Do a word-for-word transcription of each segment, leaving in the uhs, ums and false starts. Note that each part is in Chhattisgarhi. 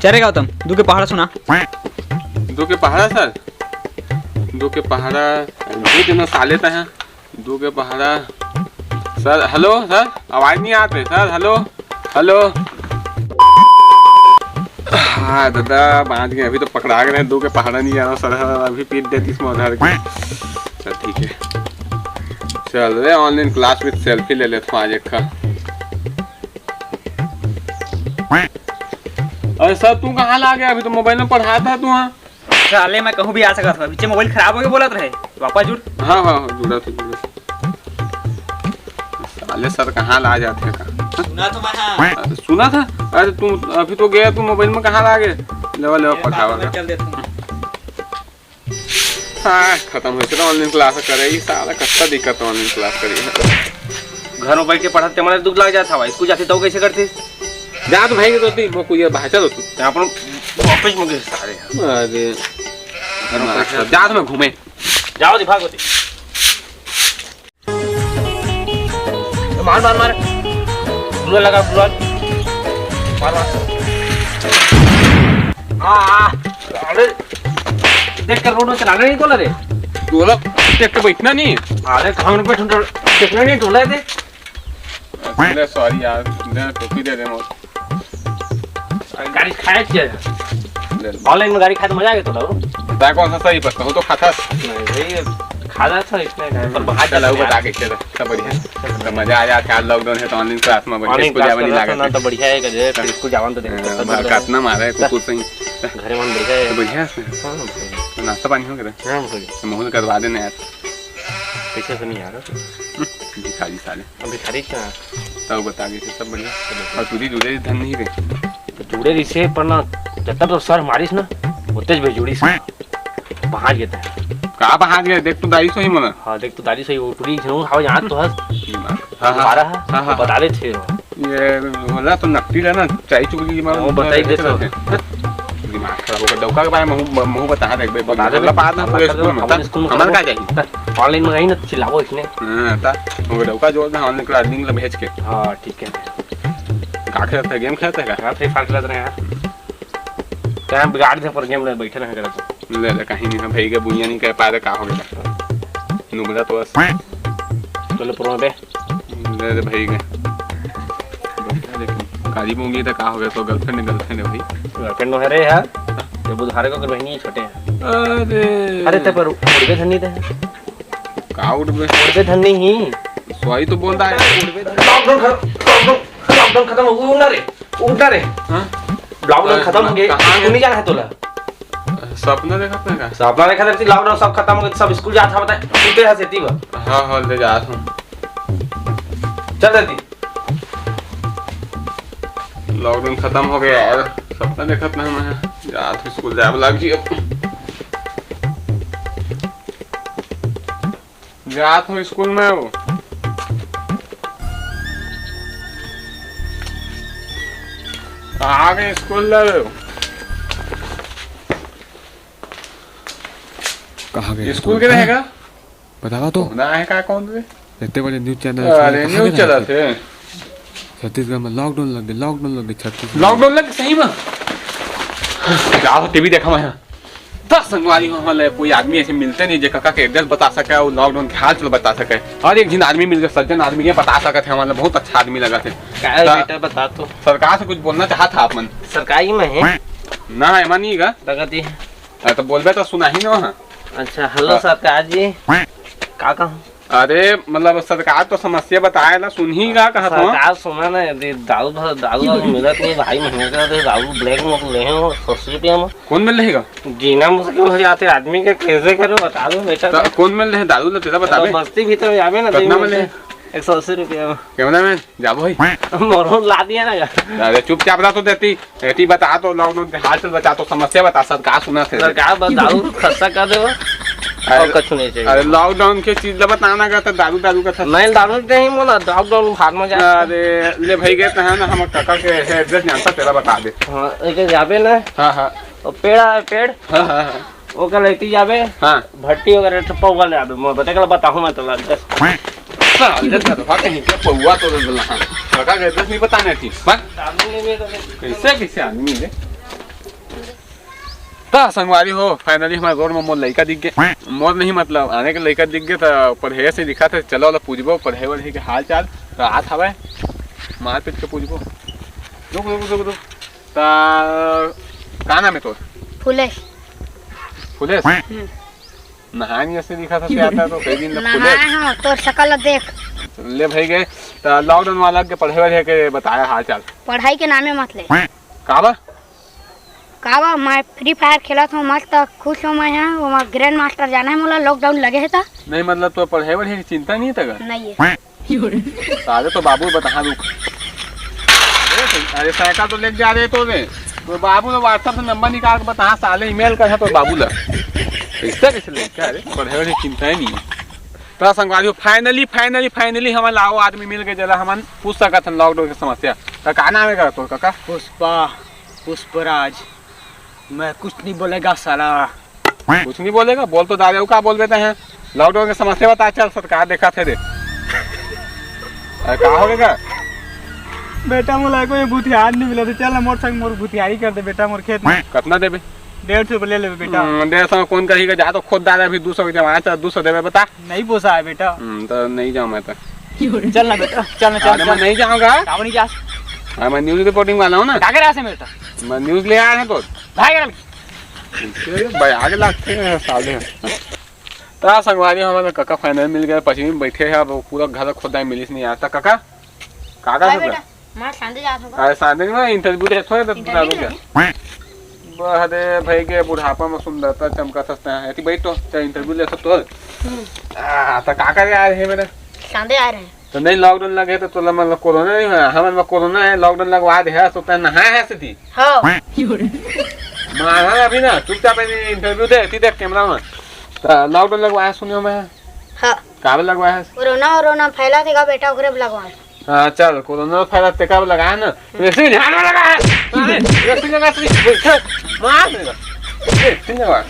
चल रे गौतम, दू के पहाड़ा सुना। दू के पहाड़ा सर? दू के पहाड़ा, दू दिन साले तैं ह। दू के पहाड़ा। सर, हेलो सर, आवाज नहीं आते सर, हेलो, हेलो। हाँ दादा, बांच गे, अभी तो पकड़ा गे रहें, दू के पहाड़ा नहीं जाना सर, अभी पीट देतिस मोर घर के। चल ठीक है, चल रे, online class with selfie ले लेथों आज एक ठा। अरे सर, तू कहाँ ला गया? अभी तो मोबाइल में पढ़ात रहे तू। हाँ साले, मैं कहूँ भी आ सकत हँव। पीछे मोबाइल खराब होगे बोलत रहे, वापस जुड़। हाँ, हाँ, हाँ, जुड़ा तो, जुड़ा। साले सर कहाँ ला जाथे का? सुना तो मैं, हाँ। अरे सुना था। अरे तू अभी तो गया, तू मोबाइल में कहाँ ला गे? लेवा, लेवा, पढ़ावा का। चल देता हूँ। हाँ, खतम होइस ना online class करे, ई साला कत्ता दिक्कत online class करे। घर में बैठ के पढ़त ते मन दुख लग जात हवय, स्कूल जाते तो कैसे करते? जा तो भाई के दोती, मो कुइया बाहर चलो तू। ते अपन office में गए सारे। अरे, घर में बैठ के जा तो मैं घूमे। जाओ दी भागो दी। मार, मार, मार। बुला लगा, बुला। मार, मार। आ, आ, अरे, देख कर रोड में चलाना नहीं तोला रे। तोला देख के बैठना नहीं। अरे, कहाँ में बैठूं तो देखना नहीं तोला दे। अरे, sorry यार, दे ना, टोपी दे दे मोर। गाड़ी खाए के ले ले। Online में गाड़ी खाए तो मजा आ गया तोला। तैं कौन सा सही पर, कहूँ तो खाता। नहीं भाई, खाता था इसमें, पर बाहर चला, चला वो बता यार। के चला, सब बढ़िया। सब मजा आ जाता है, lockdown है तो online class में बैठ के online स्कूल class जावा नहीं करता था लागत ना, है। तो बढ़िया है, कदे हाँ, स्कूल जावन तो देख हाँ, सकता था। कितना मारा है कुकुर सही। घरे मन बढ़िया है। तो बढ़िया है। हाँ, बढ़िया। तो नाश्ता पानी हो गया? हाँ, हो गया। तो माहौल करवा देना यार। पैसे से नहीं आ रहा। भिखारी साले। अब भिखारी क्या? तब बता देते, सब बढ़िया। और तू भी जुड़े धन नहीं रे। तो जुड़े रिसे पर ना, जब तक तो सर मारिस ना, ओतेज भी जुड़िस। पहाड़ गिरता है। का पहाड़ गिरे? देख तो दारी सही मना। हाँ, देख तो दारी सही, वो टूरी झनू हवा यहाँ तो हस। हाँ, हाँ। दोबारा है, हाँ, हाँ। बता दे छे। ये होला तो नकटी रहना, चाय चुगली की मारो, वो बताई दे तो। दिमाग खराब होकर डौका के बारे में मुंह, मुंह बता दे, बता दे। हल्ला पार ना पूरे स्कूल में, हमारे स्कूल में हमारे का चाहिए? Online मंगाई ना, चिल्लाओ इसने। हाँ, ता, वो डौका जोड़ दे, online class link ला भेज के। हाँ, ठीक है। का खेलता है? Game खेलता है का? हाँ, Free Fire खेलत रहे यार। टाइम बिगाड़ दे, पर game ले बैठे रहे करत। ले ले, कहीं नहीं है भाई के बुनिया नहीं कह पा रहे, का हो गया? नुबला तो बस। चलो, प्रो पे। ले ले भाई के। बढ़िया, लेकिन काली मूंगी तो का हो गया? तो girlfriend, girlfriend है भाई। Girlfriend नो है रे यार। ये बुधारे को अगर बहनी है, छोटे हैं। अरे। अरे, ते पर उड़बे धनी ते। का उड़बे? उड़बे धनी ही। सॉरी तो बोल रहा है। उड़बे धनी। Lockdown खत्म, lockdown, lockdown खत्म हो, उड़ना रे, उड़ना रे। हाँ? Lockdown खत्म हो गया, कहाँ स्कूल नहीं जाना है तोला। सपना देखत ना का? सपना देखत रहती, lockdown सब खत्म हो गया, सब स्कूल जात हवत, तू ते हंस एती बा। हाँ, हाँ, ले जात हूँ। चल जल्दी। Lockdown खत्म हो गया यार, सपना देखत ना मैं, जात हूँ स्कूल जाए लग जी अब। जात हो स्कूल में हो। कहाँ गए स्कूल ले हो? कहाँ गए स्कूल के रहेगा? बतावा तो। ना है का कौन रे? इतने बड़े news channel अरे, news चला थे। छत्तीसगढ़ में lockdown लग गए, lockdown लग गए छत्तीसगढ़। Lockdown लग गए सही में? जाओ टीवी देखा मैं। दस संगवारी हो, हमारे कोई आदमी ऐसे मिलते नहीं जो काका के address बता सके और lockdown के हाल चाल बता सके। हर एक जिन आदमी मिल गए, सज्जन आदमी ये बता सकते हैं, हमारे बहुत अच्छा आदमी लगा थे। का है ता-, बेटा, बता तो। सरकार से कुछ बोलना चाहत था आप मन? सरकारी में है? ना, एमा नहीं गा। लगा दी। हाँ, तो बोलबे तो सुनाही ना वहाँ। अच्छा, hello हाँ। सरकार जी। का कहूँ? अरे, मतलब, सरकार तो समस्या बताए ला, सुनही का कहत हूँ। सरकार सुना ना, यदि दारू भर, दारू वारू मिलत नहीं, भाई, महंगा कर दे, दारू black में ले हो, सौ सौ रुपया में। कौन मिल रहेगा? जीना मुश्किल हो जाते आदमी के, कैसे करो, बता दो बेटा। तो कौन मिल रहे दारू ला, तेरा बताबे। बस्ती भीतर में जाबे ना, कितना मिल रहे? एक सौ अस्सी रुपया में। Cameraman, जाबो भाई। मोरो ला दिया ना। अरे, चुपचाप रह तो देती। एती बता तो, lockdown के हाल चाल बता तो, समस्या बता, सरकार सुना थे। सरकार बस दारू खस्ता कर देबो। अरे, और कुछ नहीं चाहिए। अरे, lockdown के चीज ला बताना का तो दारू, दारू का था। नहीं, दारू नहीं मोला, lockdown भाग में जा। अरे, ले भाई गए तो है ना, हम काका के address जानता, तेरा बता दे। हाँ, एक जाबे ना। हाँ, हाँ। और पेड़ है, पेड़। हाँ, हाँ, हाँ। ओकर लेती जाबे। हाँ। भट्टी वगैरह तो पौवा ले आबे, मैं बता के बताहूँ मैं तोला। साले का तो कहीं के पौवा तो दे देला। हाँ। काका के address नहीं पता नहीं थी। बस। कैसे, कैसे आदमी है? त संगवारी हो, finally हमर रोड म मोर लइका दिख गे। मोर नहीं, मतलब, आने के लइका दिख गे, त पढ़े से दिखा थे, चलो, ओला पूछबो, पढ़े वढ़े के हाल चाल। त आत हवय, मारपीट के पूछबो। रुक, रुक, रुक, रुक। त का नाम है तोर? फुलेश। फुलेश? हम्म। नहाए नहीं ऐसे दिखा था, आता तो कई दिन तक फुलेश। नहाए हो, तोर शकल ला देख। ले भाई गए, त lockdown वाला के पढ़े वढ़े के बताया हाल चाल। पढ़ाई के नामे मत ले। का बा? का बा, मैं Free Fire खेलत हूँ, मस्त खुश हूँ मैं। हाँ, वो Grand Master जाना है मोला, lockdown लगे है त। नहीं, मतलब, तो पढ़े वढ़े की चिंता नहीं है तगा? नहीं है। साले तो बाबू बता, हाँ, रुक। अरे, साइकिल तो लेके जा रहे तो रे। तो बाबू ने WhatsApp से नंबर निकाल के बता, हाँ, साले email कर है तो बाबू ला। ऐसा कैसे लेके आ रे? पढ़े वढ़े की चिंता ही नहीं है। तो संगवारी हो, finally, finally, finally हमन ला वो आदमी मिल गए, जेला हमन पूछ सकत हन lockdown के समस्या। त का नाम है का तोर, काका? पुष्पा, पुष्पराज। मैं कुछ नहीं बोलेगा साला। कुछ नहीं बोलेगा? बोल तो दादा, का बोल देते हैं? Lockdown के समस्या बता, चल, सरकार देखा थे दे। अरे, का हो गया? बेटा, मोला कोई भूतिहार नहीं मिला, तो चल ना मोर संग, मोर भूतिहारी कर दे बेटा, मोर खेत में। कतना देबे? डेढ़ सौ रुपये ले लेबे बेटा। हम्म, डेढ़ सौ कौन कही का, जा तो खुद दादा, अभी दो सौ के जमाना चल, दो सौ देबे, बता। नहीं पोसा है बेटा। हम्म, तो नहीं जाऊँ मैं तो। चल ना बेटा, चल ना, चल, अरे, मैं चल। नहीं जाऊँगा। काबर नहीं जा? अरे, मैं news reporting वाला हूँ ना। का करे ऐसे में बेटा? मैं news ले आया है तो। भाग यार। भाई, आगे लगते हैं साले। त संगवारी, हमन काका final मिल गए, पश्चिमी में बैठे हैं, अब पूरा घर खोदा मिलिस नहीं आता। काका, काका भाई से बेटा, मैं सांझे जात हूँ। अरे, सांझे में interview दे, थोड़े तो interview बता दो क्या? बहरे भाई के बुढ़ापा में सुंदरता चमका सस्ता है। एती बैठ तो, चल, interview ले सकते हो। हम्म। आ, त काका रे आ रहे हैं मेरे। सांझे आ रहे हैं। तो नहीं, lockdown लगे तो तोला, मतलब, कोरोना नहीं हुआ, हमन में कोरोना है, lockdown लगवा दे है, तो तैं नहाए है सीधी। हाँ। मारा अभी ना, चुपचाप interview दे, एती देख camera में। त lockdown लगवाया सुनियो मैं। हाँ। काबर लगवाया है? कोरोना, कोरोना फैला देगा बेटा, ओकरे लगवा। हाँ, चल, कोरोना फैला तेका लगवाया ना। वैसे ही ध्यान में लगा है। अरे, वैसे ही लगा, तू बैठे, मार देगा। वैसे ही लगा।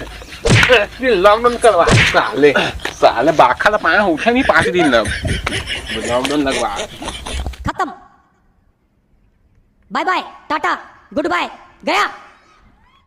वैसे ही lockdown करवा, साले। साले बाखा ला पाया उठे नहीं पाँच दिन ला। Lockdown लगवा। खत्म। Bye bye, Tata, good bye, गया।